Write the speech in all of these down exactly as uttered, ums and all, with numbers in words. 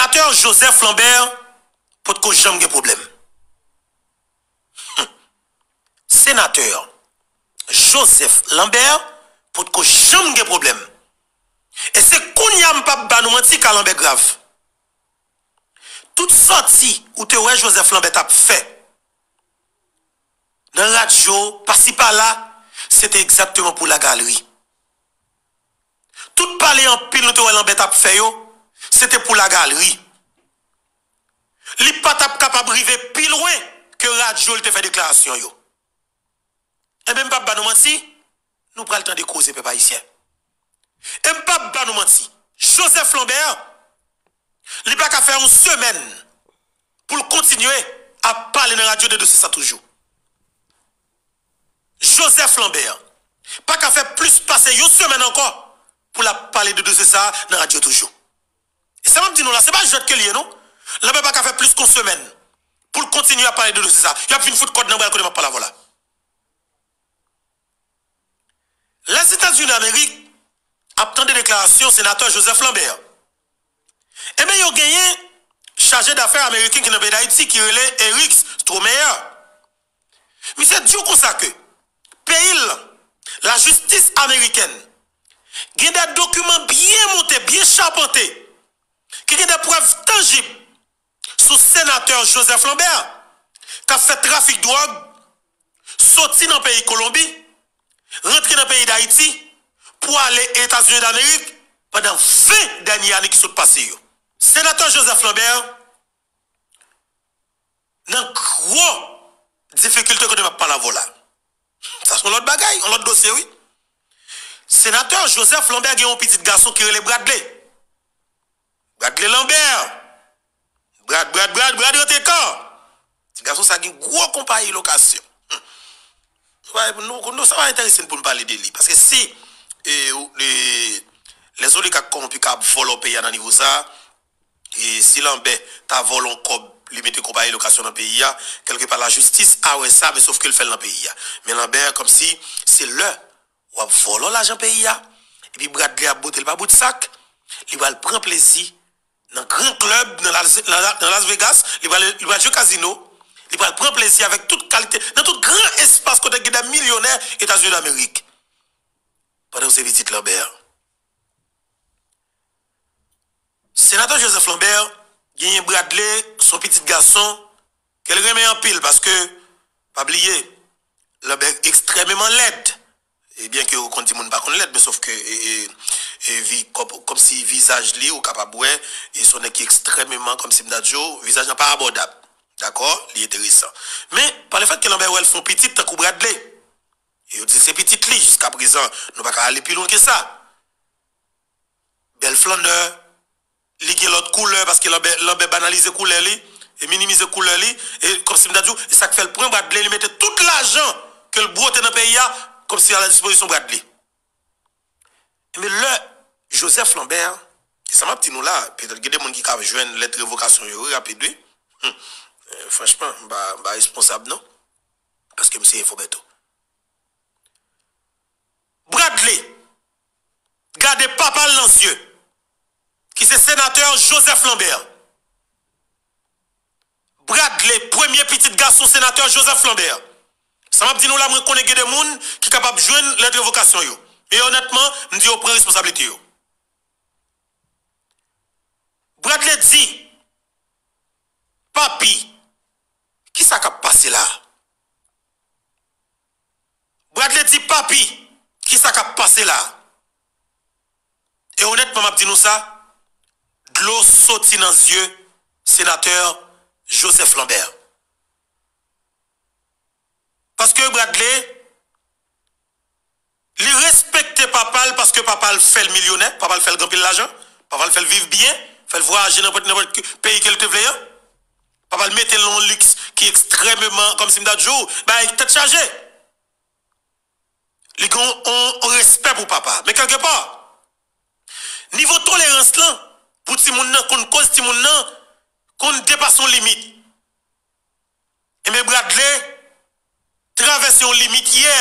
Senatè Joseph Lambert potko janm gen pwoblèm. Senatè Joseph Lambert potko janm gen pwoblèm. E se kounye a m p ap ba nou manti, ka Lambert grav. Tout sòti ou te wè Joseph Lambert t ap fè nan radyo, pasi pala, se te egzakteman pou lagalri. Tout pale anpil nou te wè Lambert t ap fè yo, se te pou lagalri. Li pa t ap kapab rive pi lwen ke radyo l te fè deklarasyon yo. Enben, m p ap ba nou manti, nou pral tande koze pèp ayisyen. E m p ap ba nou manti, Joseph Lambert, li pa ka fè yon semèn pou l kontinye ap pale nan radyo de dosye sa toujou. Joseph Lambert pa ka fè plis pase yon semèn ankò pou l ap pale de dosye sa nan radyo toujou. E sa m ap di nou la, se pa jwèt ke l ye, non. Lambert pa ka fè plis ke yon semèn pou l kontinye ap pale de dosye sa. Y ap vin fout kòd nan bra l kote m ap pale avè w la. Lèzetazini Damerik ap tande deklarasyon senatè Joseph Lambert. Enben, yo genyen chaje dafè ameriken ki nan peyi Dayiti ki rele Eric Stromeyer. Misye di w konsa ke peyi l, lajistis amerikèn, gen de dokiman byen monte, byen chapante, ki gen de prèv tanjib sou senatè Joseph Lambert k ap fè trafik dwòg soti nan peyi Kolonbi, rantre nan peyi Dayiti pou ale Etazini Damerik pandan ven dènye ane ki sot pase yo. Senatè Joseph Lambert nan gwo difikilte kote m ap pale avè w la. Sa se yon lòt bagay, yon lòt dosye, wi. Senatè Joseph Lambert gen yon pitit gason ki rele Bradley. Bradley Lambert. Brad, Brad, Brad, Brad rete kan. Ti gason sa gen gwo konpayi lokasyon. Sa pa, nou, nou, sa pa enterese n pou n pale de li. Paske si e, e, lèzoligak kòwonpi ka ap vòlò peyi a nan nivo sa, e si Lambert ta vòlò yon kòb, li mete konpayi lokasyon nan peyi a, kèlkepa lajistis a wè sa, men sòf ke l fè l nan peyi a. Men Lambert, kòmsi se lè w ap vòlò lajan peyi a, epi Bradley ap bote l pa bout sak, li pral pran plezi nan gran klèb, nan Las, nan, nan Las Vegas, li pral, li pral jwe kazino, li pral pran plezi avèk tout kalite, nan tout gran espas kote gen de milyonè Etazini Damerik. Pandan w se pitit Lambert. Senatè Joseph Lambert genyen Bradley, se yon pitit gason ke l renmen anpil, paske, pa bliye, Lambert ekstrèmeman lèd. E byen ke ou konn di moun pa konn lèd, men sòf ke, e, e, e, vi, kòm, kòmsi vizaj li, ou kapab wè, e se yon nèg ki ekstrèmeman, kòmsi m ta di w, vizaj lan pa abòdab. Dakò? Li enteresan. Men, pa lefèt ke Lambert wè l fè yon pitit tankou Bradley, e yo di se pitit li, jiskaprezan, nou pa ka ale pi lwen ke sa. Bèl flannè, li gen lòt koulè, paske Lanbè, Lanbè banalize koulè li, e minimize koulè li, e kòmsi m ta di w, e sa k fè l pran Bradley, li mete tout lajan ke l bwote nan peyi a, kòmsi a la dispozisyon Bradley. Enben, lè Joseph Lambert, e sa m ap di nou la, petèt gen de moun ki ka jwenn lèt revokasyon yo, wi, rapid, wi. Hum. Eh, franchman, m pa, m pa responsab, non. Paske m se enfo Bèto. Bradley, gade papa l nan zye, ki se senatè Joseph Lambert. Bradley, premye pitit gason senatè Joseph Lambert. Sa m ap di nou la, mwen konnen gen de moun ki kapab jwenn lèt revokasyon yo. Men onètman, m di yo pran responsablite yo. Bradley di, "Papi, kisa k ap pase la?" Bradley di, "Papi, kisa k ap pase la?" E onètman, m ap di nou sa, dlo soti nan zye senatè Joseph Lambert. Paske Bradley, li respekte papa l paske papa l fè l milyonè, papa l fè l gen anpil lajan, papa l fè l viv byen, fè l vwayaje nenpòt, nenpòt peyi ke l te vle a. Papa l mete l nan yon liks ki ekstrèmeman, kòmsi m ta di w, bagay tèt chaje. Li gen yon, yon, yon respè pou papa. Men kèlkepa, nivo tolerans lan pou timoun nan konn koz timoun nan konn depase yon limit. Enben, Bradley travèse yon limit yè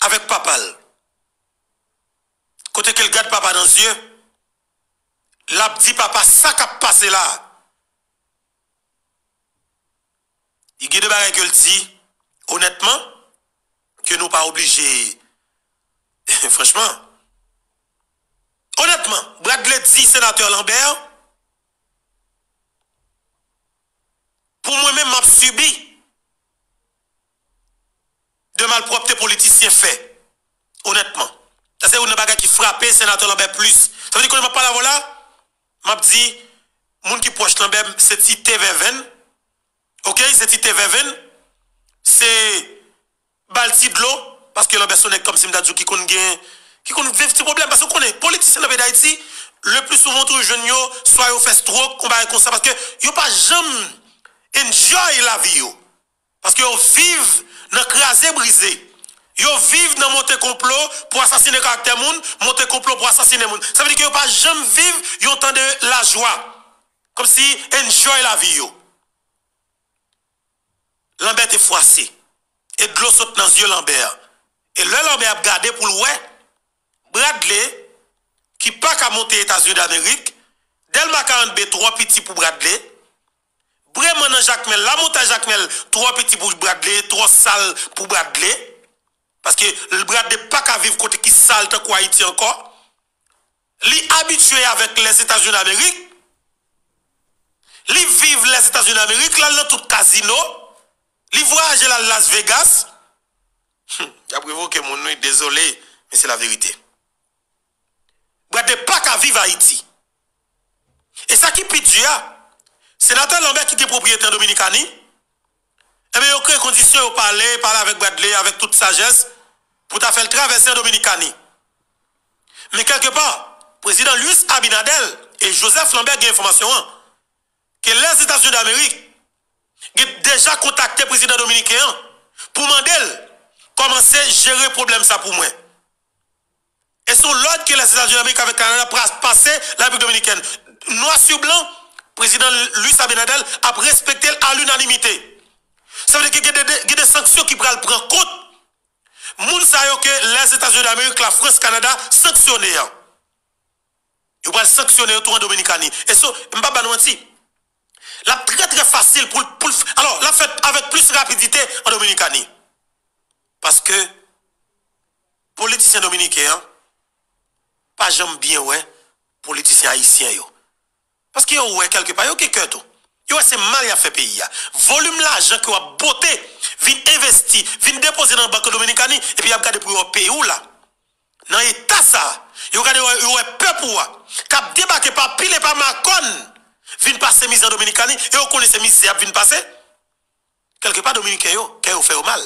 avèk papa l. Kote ke l gad papa nan zye, l ap di papa sa k ap pase la. Li gen de bagay ke l di, onètman, ke nou pa oblije, franchman, onètman, Bradley di senatè Lambert, pou mwen menm, m ap sibi de malpwòpte politisyen fè. Onètman. Sa se youn nan bagay ki frape senatè Lambert plis. Sa vle di kounye m ap pale avè w la, m ap di, moun ki pwòch Lambert, se ti te vèvenn. Oke, se ti te vèvenn. Se ba l ti dlo, paske Lambert se yon nèg kòmsi m ta di w ki konn gen, ki konn viv ti pwoblèm. Paske w konnen, politisyen nan peyi Dayiti, le pli souvan w toujou jwenn yo, swa yo fè stroke, yon bagay konsa, paske yo pa janm enjoy lavi yo. Paske yo viv nan kraze brize. Yo viv nan monte konplo pou asasinen karaktè moun, monte konplo pou asasinen moun. Sa vle di ke yo pa janm viv yon tan de lajwa. Kòmsi enjoy lavi yo. Lambert te fwase. E dlo sot nan zye Lambert. E lè Lambert ap gade pou l wè, Bradley, ki pa ka monte Etazini Damerik, Dèlma karant B twò piti pou Bradley, Bremen nan Jakmèl, Lamontay Jakmèl, twò piti pou Bradley, twò sal pou Bradley. Paske Bradley pa ka viv kote ki sal tankou Ayiti ankò. Li abitye avèk Lèzetazini Damerik. Li viv Lèzetazini Damerik, l al nan tout kazino. Li vwayaje, l al Las Vegas. Hmm, y ap revoke moun, wi, dezole, men se laverite. Bradley pa ka viv Ayiti. E sa ki pi di a, senatè Lambert ki gen pwopriyete an Dominikani, enben, yo kreye kondisyon, yo pale, pale avèk Bradley, avèk tout sajès, pou ta fè l travèse an Dominikani. Men kèlkepa, prezidan Luis Abinader e Joseph Lambert gen enfòmasyon an, ke Lèzetazini Damerik gen deja kontakte prezidan dominiken an pou mande l kòmanse jere pwoblèm sa pou mwen. E se yon lòd ke Lèzetazini Damerik avèk Kanada pra-, pase Larepiblik Dominikèn. Nwa si blan, prezidan Luis Abinader ap respekte l a linanimite. Sa vle di ke gen de, de, gen de sanksyon ki pral pran kont moun sa yo ke Lèzetazini Damerik, Lafrans, Kanada sanksyone an. Yo pral sanksyone yo tou an Dominikani. E so, m p ap ba nou manti. L ap trè, trè fasil pou l, pou l, alò, l ap fèt avèk plis rapidite an Dominikani. Paske politisyen dominiken an pa janm byen wè politisyen ayisyen yo. Paske yo wè kèlkepa, yo gen kè tou. Yo wè se mal y ap fè peyi a. Volim lajan ke w ap bote, vin envesti, vin depoze nan Bank Dominikani, epi y ap gade pou yo wè peyi w la. Nan eta sa, yo gade, yo wè pèp ou a, k ap debake pa pil e pa makòn, vin pase mizè an Dominikani, e yo konnen se mizè y ap vin pase. Kèlkepa, Dominiken yo, kè yo fè yo mal.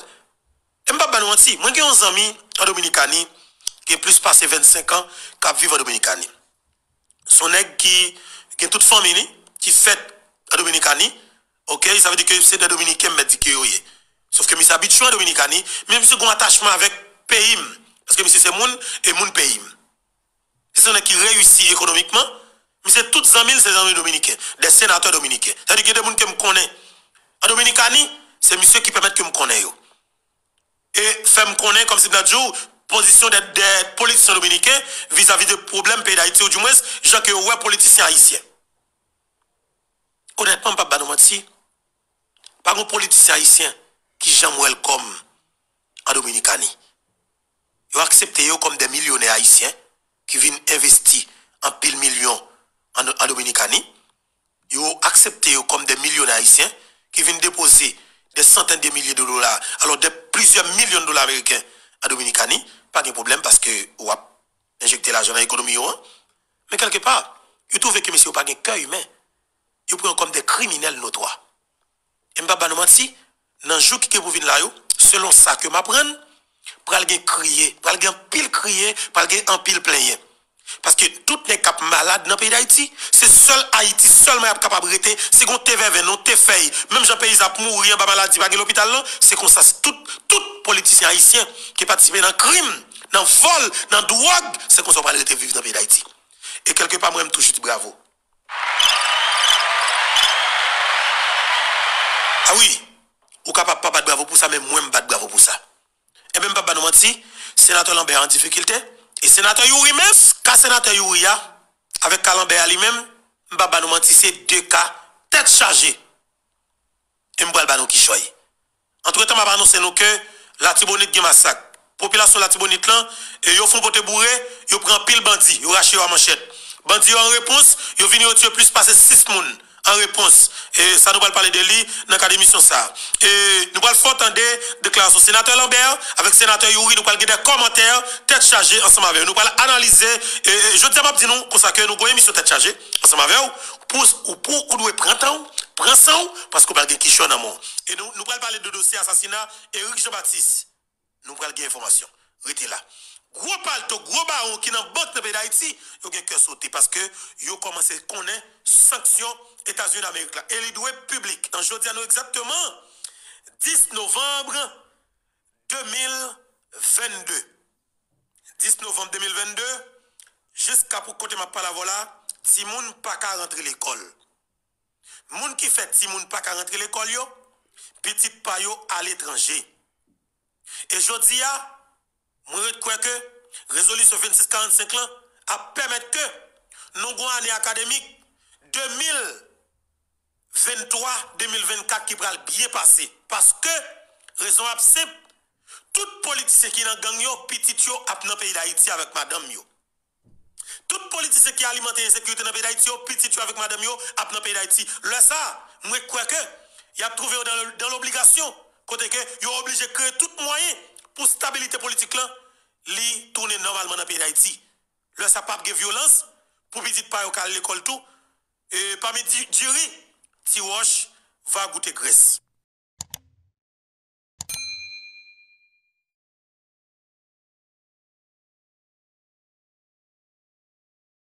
E m p ap ba nou manti, mwen gen yon zanmi an Dominikani, gen plis pase vennsenk an, k ap viv an Dominikani. Se yon nèg ki gen tout fanmi li, ki fèt an Dominikani, oke, sa vle di ke se de Dominiken m mèt di ke yo ye. Sòf ke misye abitye an Dominikani, men misye gen yon atachman avèk peyi m, paske misye se moun, e moun peyi m. Se yon nèg ki reyisi ekonomikman. Misye tout zanmi l se zanmi dominiken, de senatè dominiken. Sa vle di gen de moun ke m konnen an Dominikani, se misye ki pèmèt ke m konnen yo. E fè m konnen, kòmsi m ta di w, pozisyon de, de politisyen dominiken vizavi de pwoblèm peyi Dayiti, oudimwens, jan ke yo wè politisyen ayisyen. Onètman, m p ap ba nou manti, pa gen politisyen ayisyen ki janm welcome an Dominikani. Yo aksepte yo kòm de milyonè ayisyen ki vin envesti anpil milyon an, an Dominikani. Yo aksepte yo kòm de milyonè ayisyen ki vin depoze de santèn de milye de dola, alò de plizyè milyon dola ameriken an Dominikani. Pa gen pwoblèm paske w ap enjekte lajan nan ekonomi yo an. Men kèlkepa, yo twouve ke mesye yo pa gen kè imen. Yo pran yo kòm de kriminèl notwa. E m p ap ba nou manti, nan jou ki gen pou vin la yo, selon sa ke m aprann, pral gen kriye, pral gen anpil kriye, pral gen anpil plenyen. Paske tout nèg k ap malad nan peyi Dayiti, se sèl Ayiti sèlman y ap kapab rete, si gen yon te vèvenn, yon te fèy, menm jan peyizan ap mouri anba maladi, pa gen lopital non, se konsa, tout, tout politisyen ayisyen ki patisipe nan krim, nan vòl, nan dwòg, se konsa yo pral rete viv nan peyi Dayiti. E kèlkepa, mwen, m toujou di bravo. A wi, ou kapab pa bat bravo pou sa, men mwen m bat bravo pou sa. Enben, m p ap ba nou manti, senatè Lambert an difikilte, e senatè Youri menm, ka senatè Youri a, avèk ka Lanbè a li menm, m p ap ba nou manti, se de ka tèt chaje. E m pral ba nou kichòy. Antretan, m ap anonse nou ke Latibonit gen masak. Popilasyon Latibonit lan, e yo fon pote boure, yo pran anpil bandi, yo rache yo a manchèt. Bandi yo an repons, yo vini yo tiye plis pase sis moun an repons. E sa nou pral pale de li nan kad emisyon sa. E nou pral fè w tande deklarasyon senatè Lambert avèk senatè Youri, nou pral gen de kòmantè tèt chaje ansanm avè yo. Nou pral analize, e, e jodi a m ap di nou konsa ke nou gon emisyon tèt chaje ansanm avè w. Pou, ou, pou, ou dwe pran tan w, pran san w, paske w pral gen kichòy nan men w. E nou, nou pral pale de dosye asasina Eric Jean Baptiste. Nou pral gen enfòmasyon. Rete la. Gwo palto, gwo bawon ki nan bank nan peyi Dayiti, yo gen kè sote paske yo kòmanse konnen sanksyon Etazini Damerik la. E li dwe piblik. Nan jodi a nou egzakteman dis novanm de mil vennde. Dis novanm de mil vennde, jiska pou kote m ap pale avè w la, timoun pa ka rantre lekòl. Moun ki fè timoun pa ka rantre lekòl yo, pitit pa yo aletranje. E jodi a, mwen ret kwè ke rezolisyon vennsis karannsenk lan ap pèmèt ke nou gon ane akademik de mil venntwa, de mil vennkat ki pral byen pase. Paske, rezon ap senp, tout politisyen ki nan gang yo, pitit yo ap nan peyi Dayiti avèk madanm yo. Tout politisyen ki alimante ensekirite nan peyi Dayiti yo, pitit yo avèk madanm yo ap nan peyi Dayiti. Lè sa, mwen kwè ke y ap twouve yo dan, dan lobligasyon, kote ke yo oblije kreye tout mwayen pou stabilite politik lan, li tounen nòmalman nan peyi Dayiti. Lè sa p ap gen vyolans pou pitit pa yo ka al lekòl tou. E pami di, diri, ti wòch va goute grès.